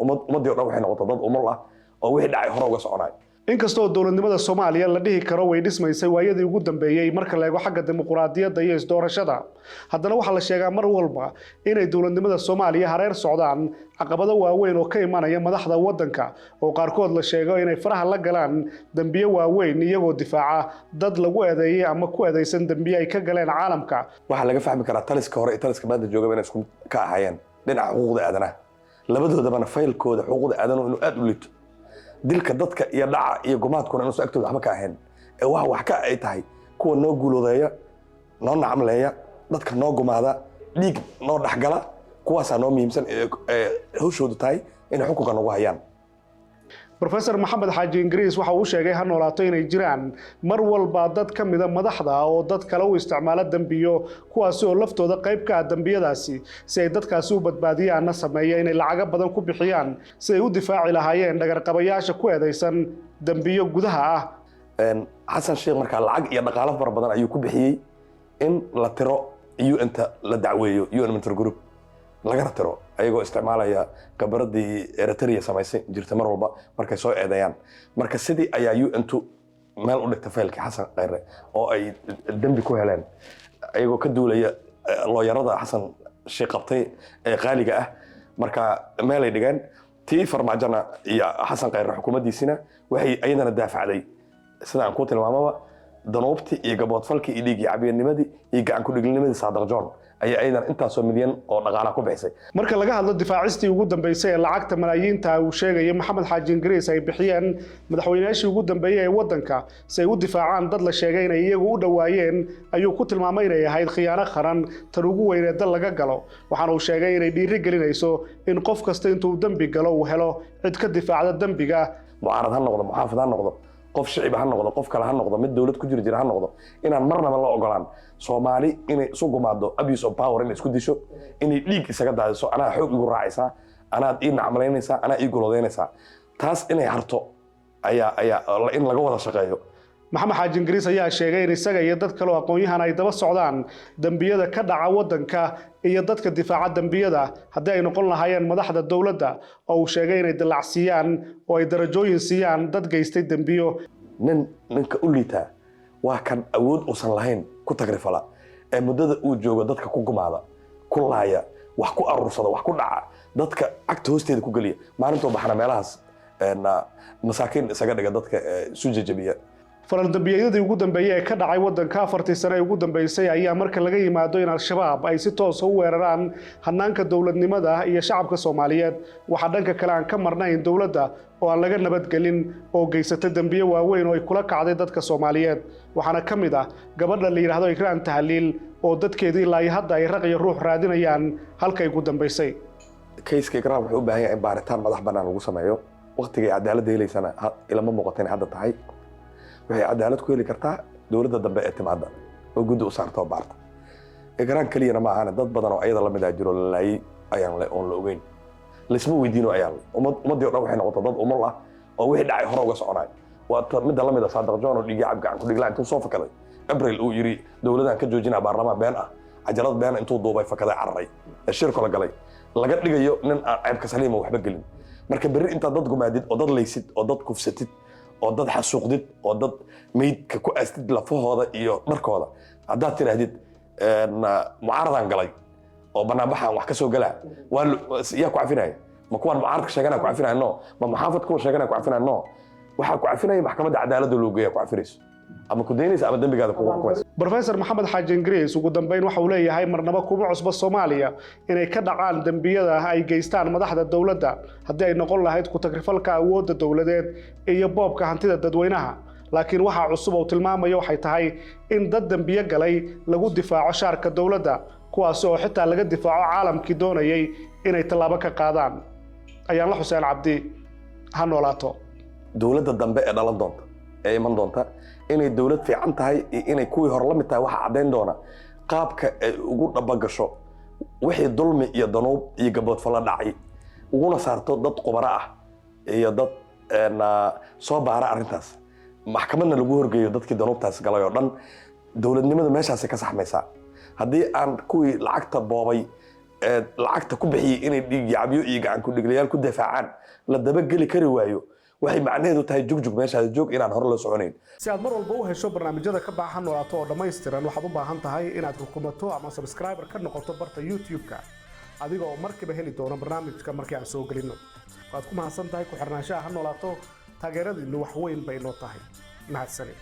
Ummaddii o dhan waxay noqotay dad umul ah oo wixii dhacay hore uga soconayo. Inkastoo dowladnimada Soomaaliya la dhihi karo way dhismaysay waayadii ugu dambeeyey marka la eego xagga dimuquraadiyadda iyo isdoorashada, haddana waxaa la sheegaa mar walba inay dowladnimada Soomaaliya hareer socdaan caqabado waaweyn oo ka imanaya madaxda waddanka, oo qaarkood la sheego inay faraha la galaan dembiyo waaweyn iyagoo difaaca dad lagu eedeeyey ama ku eedeysan dembiye ay ka galeen caalamka. Waxaa laga fahmi karaa taliska hore iyo taliska maanta joogaba inay isku ka ahaayeen dhinaca xuquuqda aadanaha, labadoodabana faylkooda xuquuqda aadanuhu inuu aad u liito, dilka dadka iyo dhaca iyo gumaadkuna inuusan agtooda waxba ka ahayn, ee waxa wax ka ay tahay kuwa noo guuloodeeya, noo nacamleeya, dadka noo gumaada, dhiig noo dhexgala, kuwaasaa noo muhiimsan ee hawshoodu tahay inay xukunka nagu hayaan. Professor Maxamed Xaaji Ingiriis waxa uu sheegay Ha Noolaato inay jiraan mar walba dad ka mida madaxda oo dad kale u isticmaala dembiyo, kuwaasi oo laftooda qayb ka ah dembiyadaasi, si ay dadkaasi u badbaadiyaanna sameeya inay lacago badan ku bixiyaan si ay u difaaci lahaayeen dhagarqabayaasha ku eedeysan dembiyo gudaha ah. Xasan Sheekh markaa lacag iyo dhaqaalo fara badan ayuu ku bixiyey in la tiro UN-ta, la dacweeyo UN Monitoring Group, lagana tiro, ayagoo isticmaalaya khibradii Eritrea samaysay jirta mar walba markay soo eedeeyaan. Marka sidii ayaa UN-tu meel u dhigtay faylkii Xasan Khayre oo ay dembi ku heleen, ayagoo ka duulaya looyarada Xasan Sheekh qabtay ee qaaliga ah. Marka meelay dhigeen tii Farmaajona iyo Xasan Khayre xukuumaddiisina waxay iyadana daafacday, sida aan ku tilmaamaba, danuubtii iyo gaboodfalkii iyo dhiiggii cabiyanimadii iyo gacan ku-dhiglinimadii Saadaq John ayaa ayadana intaasoo milyan oo dhaqaalaha ku bixisay. Marka laga hadlo difaacistii ugu dambeysay ee lacagta malaayiinta uu sheegaya Maxamed Xaaji Ingiriis ay bixiyeen madaxweynayaashii ugu dambeeyey ee waddanka si ay u difaacaan dad la sheegay inay iyagu u dhowaayeen, ayuu ku tilmaamay inay ahayd khiyaano qaran tan ugu weyn ee dal laga galo. Waxaana uu sheegay inay dhiiri gelinayso in qof kasta intuu dembi galo uu helo cid ka difaacda dembiga. Mucaarad ha noqdo, muxaafid ha noqdo, qof shicib ha noqdo, qof kale ha noqdo, mid dowlad ku jiri jira ha noqdo, inaan marnaba la ogolaan Soomaali inay isu gumaado, abuse of power inay isku disho, inay dhiig isaga daadiso. Anaa xoog igu raacaysaa, anaad ii nacmalaynaysaa, anaa ii golodaynaysaa, taas inay harto ayaa in laga wada shaqeeyo. Maxamed Xaaji Ingiriis ayaa sheegay in isaga iyo dad kale oo aqoon-yahan ay daba socdaan dembiyada ka dhaca waddanka iyo dadka difaaca dembiyada, haddii ay noqon lahaayeen madaxda dowladda oo uu sheegay inay dallacsiiyaan oo ay darajooyin siiyaan dad geystay dembiyo. Ninka u liitaa waa kan awood uusan lahayn ku tagrifala ee muddada uu joogo dadka ku gumaada, ku laaya, wax ku aruursada, wax ku dhaca, dadka cagta hoosteeda ku geliya, maalintuu baxna meelahaas masaakiin isaga dhiga, dadka isu jejebiya. Falaldambiyadii ugu dambeeyey ee ka dhacay waddanka 4-tii sane ee ugu dambeysay ayaa, marka laga yimaado in Al-Shabaab ay si toosa u weeraraan hanaanka dowladnimada iyo shacabka Soomaaliyeed, waxaa dhanka kale aan ka marnayn dowladda oo aan laga nabadgelin oo geysatay dembiyo waaweyn oo ay kula kacday dadka Soomaaliyeed. Waxaana ka mid ah gabadha la yidhaahdo Ikraan Tahliil oo dadkeedii ilaa iyo hadda ay raq iyo ruux raadinayaan halkay ugu dambeysay. Kayska Ikraan wuxuu u baahan yahay in baaritaan madax bannaan lagu sameeyo. Waqtigay cadaaladda helaysana ilama muuqato inay hadda tahay. Waxay cadaalad ku heli kartaa dowladda dambe ee timaada oo guddi u saarta oo baarta. Ikraan keliyana ma ahane, dad badan oo ayada la mid ah jiro la laayay ayaan le oon la ogeyn, laisma weydiino ayaan le. Ummaddii o dhan waxay noqotay dad umul ah oo wixii dhacay hore uga soconayo. Waa midda la mid ah Saadaq John oo dhiigii cab gacan ku dhigla intuu soo fakaday Abril uu yiri dowladdan ka joojinaa baarlamaan been ah, cajalad been intuu duubay fakaday, cararay ee shirko la galay, laga dhigayo nin aan ceebka saliima waxba gelin. Marka berri intaad dad gumaadid oo dad laysid oo dad kufsatid oo dad xasuuqdid oo dad meydka ku aastid lafahooda iyo dharkooda, haddaad tidhaahdid mucaaradaan galay oo banaanbaxaan wax ka soo galaa, waa yaa ku cafinaya? Ma kuwaan mucaaradka sheeganaa ku cafinaya? No. Ma muxaafad kuwa sheeganaa ku cafinaya? No. Waxaa ku cafinaya maxkamadda cadaaladda loo geeya ku cafinayso ama ku daynaysa ama dembigaada kugu xukumaysa. Professor Maxamed Xaaji Ingiriis ugu dambeyn waxa uu leeyahay marnaba kuma cusba Soomaaliya inay ka dhacaan dembiyada ay geystaan madaxda dowladda, haddii ay noqon lahayd ku-tagrifalka awoodda dowladeed iyo boobka hantida dadweynaha, laakiin waxaa cusub oo tilmaamaya waxay tahay in dad dembiyo galay lagu difaaco shaarka dowladda, kuwaasi oo xitaa laga difaaco caalamkii doonayay inay tallaabo ka qaadaan. Ayaan la Xuseen Cabdi, Ha Noolaato. Dowladda dambe ee dhalan doonta ee iman doonta inay dowlad fiican tahay iyo inay kuwii hore la mid tahay waxaa caddayn doona qaabka ay ugu dhabagasho wixii dulmi iyo danuub iyo gaboodfallo dhacay, uguna saarto dad khubaro ah iyo dad soo baara arrintaas, maxkamadna lagu horgeeyo dadkii danuubtaas galay oo dhan. Dowladnimada meeshaasay ka saxmaysaa haddii aan kuwii lacagta boobay. Lacagta ku bixiyey inay dhiigyacabyo iyo gacan ku-dhiglayaal ku difaacaan la dabageli kari waayo, waxay macnaheedu tahay jugjug meeshaada joog inaan hore loo soconayn. Si aad mar walba u hesho barnaamijyada ka baxa Noolaato oo dhammaystiran, waxaad u baahan tahay inaad rukumato ama subscriber ka noqoto barta YouTube-ka, adiga oo markiiba heli doono barnaamijka markii aan soo gelinno. Waad ku mahadsan tahay ku xirnaanshaha Ha Noolaato. Taageeradiinnu wax weyn bay noo tahay. Mahadsanid.